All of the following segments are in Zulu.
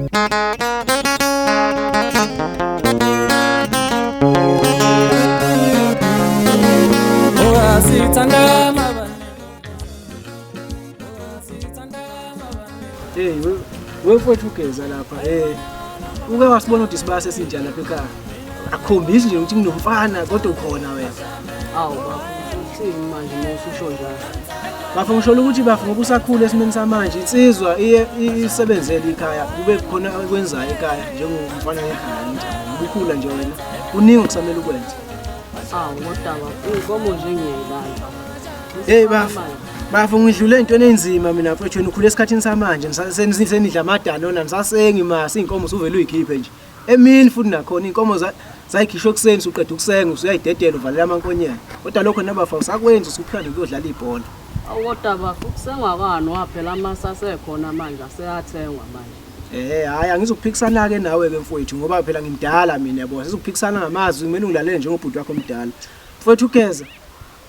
Hey, we mfowethu ugeza lapha. Eh. Uke wasibona ukuthi isibaya sesinjani lapha ekhaya. Akukhombisi nje ukuthi nginomfana kodwa ukhona wena. Awu bafo, uthini manje uma ususho njalo? Bafo ngisho ukuthi bafo ngoba usakhula esimeni samanje insizwa iye isebenzele ikhaya kube khona okwenzayo ekhaya njengomfana wekhaya nje. Ubukhula nje wena. Kuningi okusamele ukwenze. Awu kodwa bafo, inkomo nje ngiyayilanda. Hey bafo. Bafo ngidlule entweni enzima mina mfethu wena ukhule esikhathini samanje senidla amadanona nisasengi masi inkomo usuvele uyikhiphe nje. Emini futhi nakhona inkomo zayikhishwa ekuseni usuqeda ukusenga usuyayidedela uvalela amankonyane. Kodwa lokho nabafa usakwenza usuphila nokuyodlala ibhola. Awu kodwa bafo ukusengwa kwani waphela amasi asekhona manje aseyathengwa manje. Eh hayi angizukuphikisana ke nawe ke mfowethu ngoba phela ngimdala mina yabo. Sizokuphikisana ngamazwi kumele ungilalele njengobhuti wakho omdala. Mfowethu ugeza.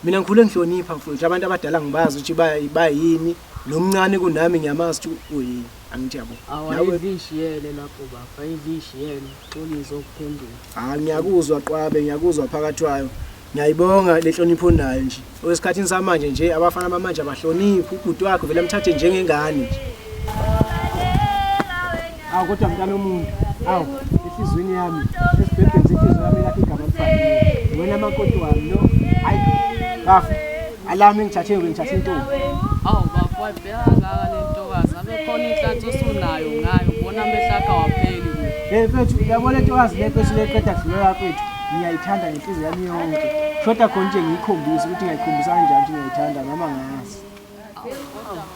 Mina ngikhule ngihlonipha mfowethu abantu abadala ngibazi ukuthi bayini nomncane kunami ngiyamazi ukuthi uyini angithi yabo. Awu ayidlishiyele lapho bafo ayidlishiyele xolisa ukuphendula. Hayi ngiyakuzwa qwabe ngiyakuzwa phakathi kwayo. Ngiyayibonga le nhlonipho onayo nje. Owesikhathini samanje nje abafana bamanje abahloniphi ubhuti wakhe vele amthathe njengengane nje. Awu kodwa mntana omuntu, awu enhliziyweni yami, esibhebheni senhliziyo yami lakho igama libhaliwe. Wena makoti wami lo, hayi bafo, alami engithathe ngithathe intombi. Awu bafo wayibheka kangaka le ntokazi abe khona inhlanhla osunayo ngayo ubona amehlo akho awapheli kuyo. Hey mfethu, uyabona intokazi le mfethu leqeda kudlula mfethu. Ngiyayithanda ngenhliziyo yami yonke. Shoda khona nje ngiyikhombise ukuthi ngiyayikhombisa kanjani ukuthi ngiyayithanda noma ngazi.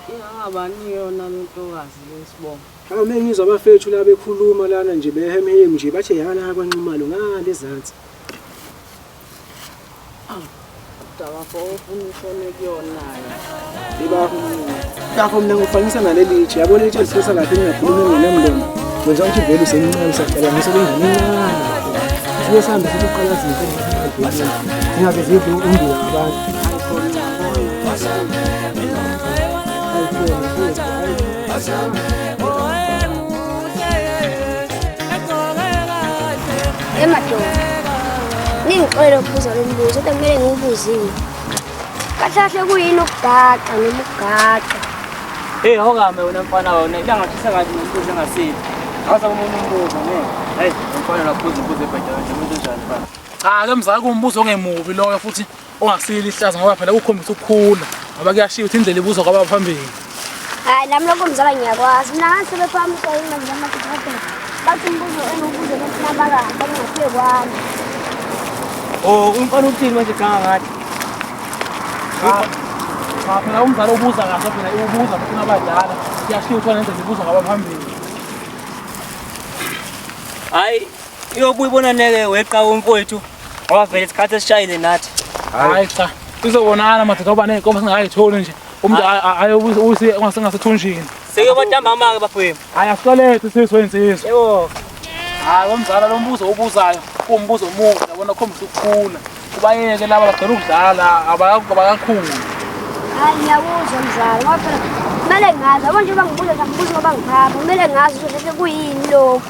Ingangabani yona le ntokazi le sibongo. Hawu mina ngizwa abafethu la bekhuluma lana nje behemhemu nje bathe yana kwaNxumalo ngale ezansi. Kodwa bafo ufuna ushone kuyona-ke. Ibafo bafo mina ngifanisa naleli tshe yabo leli tshe lisisa kahle ngingakhulumi ngenamlomo. Wenza ukuthi vele usemncane usaqala ngisho lengane incane. Sike sihambe sithi uqala izinto zingabe zidle umndeni abantu. Emadoda, ningixolele ukubuza lo mbuzo kodwa kumele ngiwubuzile. Kahle kahle kuyini ukugaxa noma ukugaxa? Hey, awukame wena mfana wena ilanga shisa kabi nombuzo engasile. Awuza umuntu umbuzo ngeke. Hey, mfana laphuza umbuzo ebheda kanje umuntu onjani mfana? Cha ke mzala kuwumbuzo ongemubi loyo futhi ongakusile ihlazo ngoba phela ukukhombisa ukukhula ngoba kuyashiya ukuthi indlela ibuzwa kwabaphambili. Hayi nami lokho mzala ngiyakwazi. Mina ngathi sebephakamisa yini manje amadoda. Bathi umbuzo engiwubuze bafuna bakahle bangafike kwami. Oh, umfana uthini manje ganga ngathi? Cha phela umzala ubuza kahle phela ubuza futhi abadala kuyashiya ukuthi nendlela ibuzwa kwabaphambili. Hayi, iyobuya ibonaneke weqa umfowethu ngoba vele isikhathi esishayile nathi. Hayi cha sizobonana madoda ngoba ney'nkomo singakayitholi nje umuntu ayobusa ungasengasethunjini. Sekuyoba ntambama-ke bafowethu. Hayi asikolethe siswe insizwa. Yebo. Hayi womzala lo mbuzo obuzayo uwumbuzo omuhle yabona ukhombisa ukukhula. Kubayeke laba bagcina ukudlala abakakhuli. Hayi ngiyakuzwa mzala ngoba phela kumele ngazi yabo nje bangibuza ngibuza ngoba ngiphapha kumele ngazi ukuthi kahle kuyini lokhu.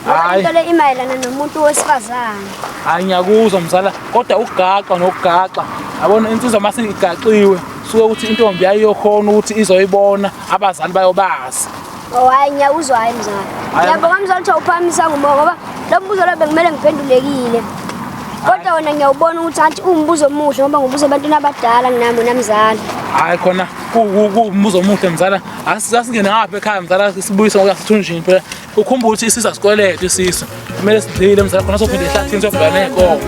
Ngoba Hhayi. into le imayelana nomuntu wesifazane. Hayi ngiyakuzwa mzala kodwa ukugaxa nokugaxa yabona insizwa mase igaxiwe suke ukuthi intombi yayiyokhona ukuthi izoyibona abazali bayobazi. Oh hayi ngiyakuzwa hayi mzala. Hhayi. Ngiyabonga mzala ukuthi awuphakamisanga umoya ngoba lo mbuzo lo bekumele ngiphendulekile. Kodwa wena ngiyawubona ukuthi anti uwumbuzo omuhle ngoba ngibuza ebantwini abadala nginami wena mzala. Hayi khona kuwumbuzo omuhle mzala asingene ngapha ekhaya mzala sibuyise ngokuya sithunjini phela ukhumbule ukuthi isisu asikwelete isisu kumele sidlile mzala khona sophinde ehlathini siyobhekana ney'nkomo.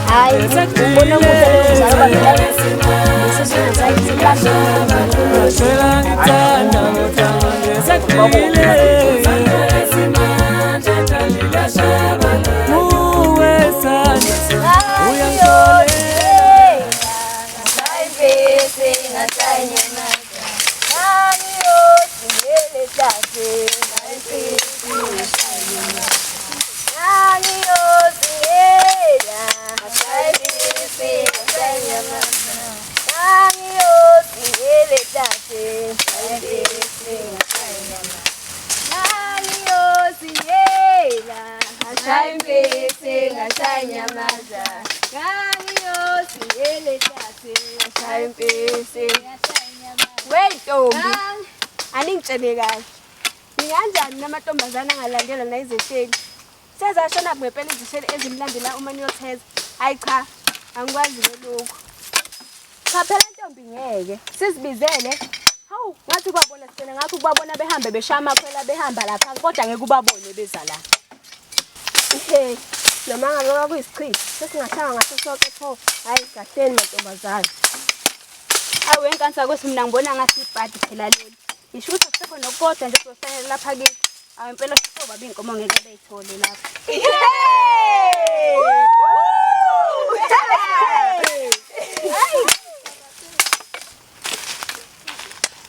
Hayi ubona muhle lo mzala ngoba Ngashaya inyamaza. Ngangiyothi elehlathi ngashaya impisi. We ntombi, aningitshele kahle. Ninganjani namantombazane angalandelwa nayizesheli? Sezashona ngempela izesheli ezimlandela uma niyotheza. Hayi cha, angikwazi lokho. Cha phela ntombi ngeke. Sizibizele. Hawu, ngathi kwabona sicela ngakho ukubabona behambe beshaya amakhwela behamba lapha kodwa ngeke ubabone beza la. He, noma ngabe kwakuyisichitho, sesingahlanga ngaso sonke pho. Hayi kahleni mantombazane. Awu wenkansa kwethu mina ngibona ngathi ibhadi phela leli. Ngisho ukuthi akusekho nokukodwa nje kuzohlanyela lapha kithi. Awu impela sobaba inkomo ngeke beyithole lapha.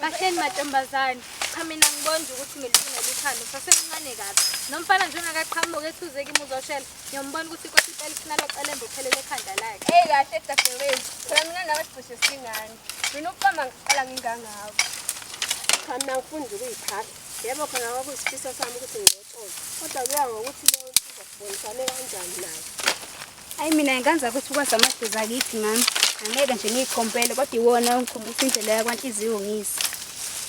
Kahleni mantombazane. Cha mina ngibona nje ukuthi ngilungele uthando sasemncane kabi. Nomfana nje ungakaqhamuki ethuze kimi uzoshela. Ngiyombona ukuthi inkosi impela ifuna locelembe uphelele ekhanda lakhe. Hey kahle dadewethu. Phela mina nawe sicishe silingane. Mina ukuqamba ngiqala ngingangawe. Cha mina ngifunda ukuyiphatha. Yebo khona kwakuyisifiso sami ukuthi ngilotshole. Kodwa kuya ngokuthi leyo nsizwa sibonisane kanjani nayo. Hayi mina ngenza ukuthi ukwazi amadlozi akithi mama. Angeke nje ngiyikhompele kodwa iwona ongikhombisa indlela yakwanhliziyo ngisi.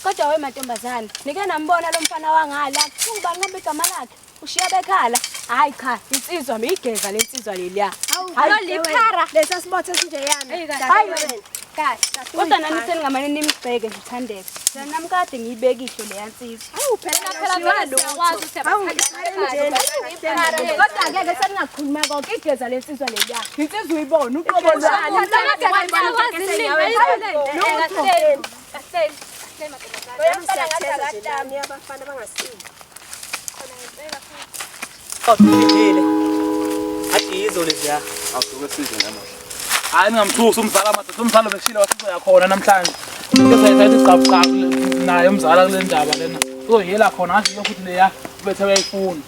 Kodwa we mantombazane, nike nambona lo mfana wangala, ubani ngabe igama lakhe? Ushiya bekhala. Hayi cha, insizwa miyigeza lensizwa leliya. Hawu, liphara. Lesa sibothe esinje yami. Hayi kahle. Kodwa nami seningamane nimgxeke nje Thandeka. Phela nami kade ngiyibekisho leya nsizwa. Hawu phela Phela vele siyakwazi ukuthi abathandana. Kodwa ngeke seningakhuluma konke igeza lensizwa leliya. Insizwa uyibona uqobo lwayo. Siyatheza nje nami abafana bangasiki. Awuthile. Athi yizo leziya. Awusuke sizwe namuhla. Hayi ningamthusi umzala madoda, umzala beshilo wathi uzoya khona namhlanje. Ezoyithatha igqabuqabu naye umzala kule ndaba lena. Uzoyela khona ngathi futhi leya bethe bayifuna.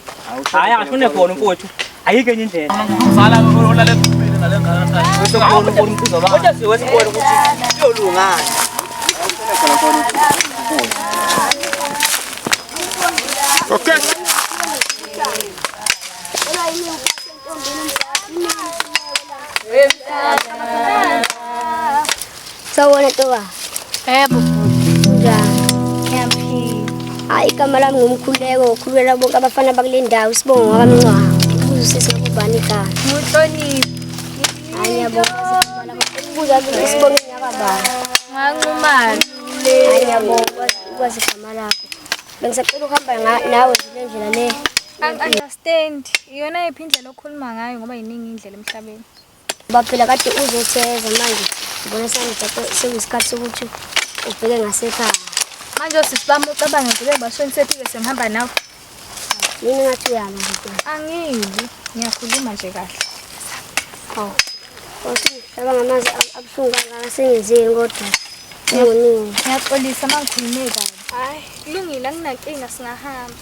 Hayi akashone khona mfowethu. Ayikho enye indlela. Umzala olale ephumile nale ngane namhlanje. Sokubona ubona umsizo wakho. Kodwa siwe sibone ukuthi kuyolungana. Okay. Sawubona Ntoka. Yebo bhuti. Kunjani? Ngiyaphila. Hayi igama lami ngumkhuleko, ngikhulumela bonke abafana bakule ndawo isibongo ngwakamncwabo. Ubuza usisi ngakubani igama. Ngihloniphe. Hayi ngiyabonga igama lakho. Ubuza ukuthi isibongo ngakabani. Nganqumalo. Hayi ngiyabonga ukwazi igama lakho. Bengisacela ukuhamba nawe nje le ndlela le. Understand. Iyona yiphi indlela okhuluma ngayo ngoba yiningi indlela emhlabeni. Ngoba phela kade uzotheza manje ngibona sekuyisikhathi sokuthi ubheke ngasekhaya. Manje osisi bami ucabange nje bebashonisephi-ke sengihamba nawe. Yini ngathi uyalwa nje Ntombi? Angilwi, ngiyakhuluma nje kahle. Hawu. Wathi ngamazwi abuhlungu kangaka sengenzeni kodwa kungoningi. Ngiyaxolisa uma ngikhulume kabi. Hhayi, kulungile anginankinga singahamba.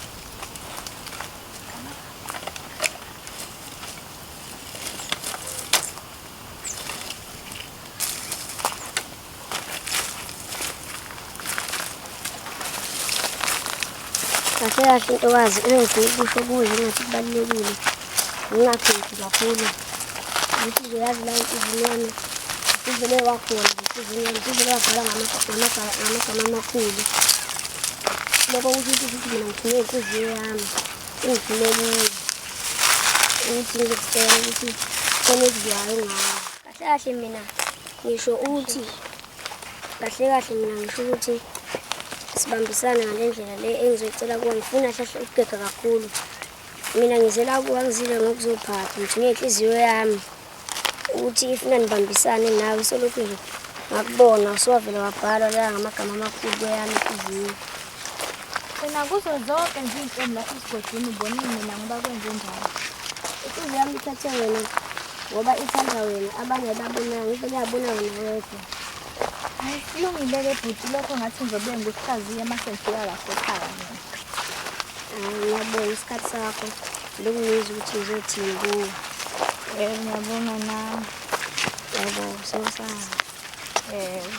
Kahle kahle ntokazi engifuna ukusho kuwe nje ngathi kubalulekile. Ngingakhethi kakhulu. Ukuthi nje yazi la enhliziyweni yami uvele wakhona enhliziyweni yami uvele wabhala ngamagama amakhulu. Lokho kusho ukuthi mina ngithume inhliziyo yami ingithume kuwe. Ukuthi ngizokutshela ukuthi khona ekuzwayo ngawe. Kahle kahle mina ngisho ukuthi kahle kahle mina ngisho ukuthi sibambisane ngale ndlela le engizoyicela kuwe. Ngifuna hlahle ukugega kakhulu. Mina ngizela kuwe angizile ngokuzophatha ngithume inhliziyo yami ukuthi ifuna nibambisane nawe solokhu nje ngakubona usuwavele wabhalwa la ngamagama amakhulu kweyami inhliziyo. Wena kuzo zonke nje iy'ntombi lapha esigodini ubone mina ngoba kwenze njalo. Inhliziyo yami ithathe wena ngoba ithanda wena abanye babonanga ngivele yabona wena wedwa. Hhayi, kulungile-ke bhuti lokho ngathi ngizobuye ngikuhlaziye uma sengifika kahle ekhaya mina. Hayi ngiyabonga isikhathi sakho lokhu ngizwa ukuthi ngizothini kuwe. Yebo, ngiyabonga nami. Yabo, sewusana. Yebo.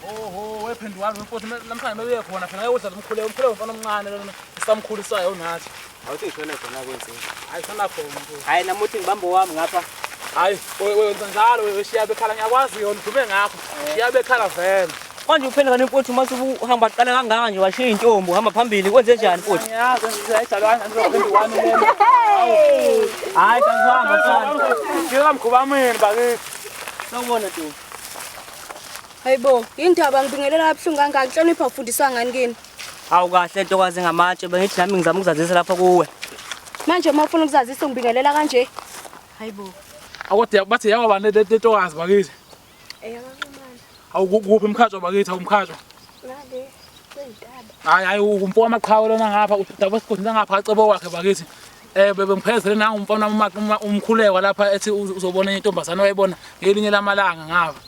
Oho, wephenduka mfowethu namhlanje bebuye khona phela ngeke udlale umkhuleko, umkhuleko umfana omncane lona esamkhulisayo nathi. Awuthi ngishone khona kwensizwa. Hayi shona khona mfowethu. Hayi nami uthi ngibambe wami ngapha. Hayi wenza njalo weshiya bekhala ngiyakwazi yona udume ngakho. Shiya bekhala vele. Manje uphendula ngani mfowethu uma usuhamba qala kangaka nje washiya intombi uhamba phambili kwenze njani mfowethu? Ngiyazi ngizayijalo kanjani ngizophenduka kwami lena. Hayi sangihamba mfana. Ngila mkhuba mina bakithi. Sawubona ntombi. Hayibo, yindaba ngibingelela kabuhlungu kangaka inhlonipho ufundiswa ngani kini? Hawu kahle ntokazi ngamatshe bengithi nami ngizama ukuzazisa lapha kuwe. Manje uma ufuna ukuzazisa ungibingelela kanje? Hayibo. Akodwa bathi yakwaba lentokazi bakithi. Eyakakumandla. Awu kuphi umkhatsho bakithi awumkhatsho. Ngale kwey'ntaba. Hayi hayi umfo wamaqhawe lona ngapha udaba esigodini ngapha acebo kwakhe bakithi. Bebengiphelezele nangu umfana umkhuleko lapha ethi uzobona enye intombazane wayibona ngelinye lamalanga ngapha.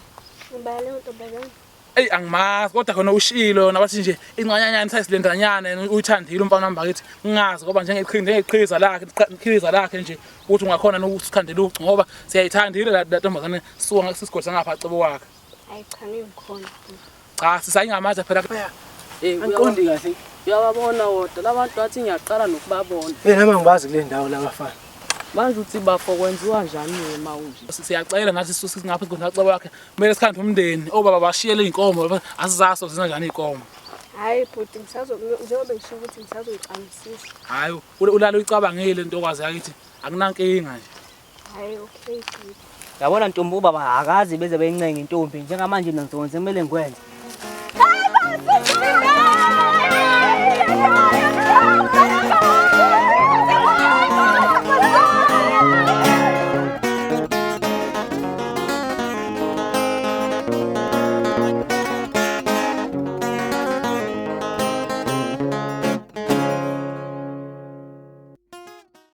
Ngibala leyo ntombazane. Eyi angimazi kodwa khona ushilo yona bathi nje incanyanyana isayisilendranyana uyithandile umfana wami bakithi ngingazi ngoba njengeqhiza lakhe iqhiza lakhe nje ukuthi ungakhona nokusikhandela ucu ngoba siyayithandile la ntombazane sisuka sisigodi sangapha acebo kwakhe. Hayi cha ngikhona. Cha sisayingamazi phela. Angiqondi kahle. Uyababona wodwa labantu bathi ngiyaqala nokubabona. Eh nami angibazi kule ndawo labafana. Manje uthi bafo kwenziwa njani uma unje? Siyacela nathi singapha esigodini sacebo kwakhe kumele sikhande umndeni obaba bashiyele iy'nkomo asizaso zenza njani iy'nkomo. Hayi bhuti ngisazo njengoba ngisho ukuthi ngisazoyicabangisisa. Hayi ulala uyicabangile ntokazi yakithi akunankinga nje. Hayi okay bhuti. Yabona ntombi ubaba akazi beze beyincenge intombi njengamanje mina ngizokwenza kumele ngikwenze.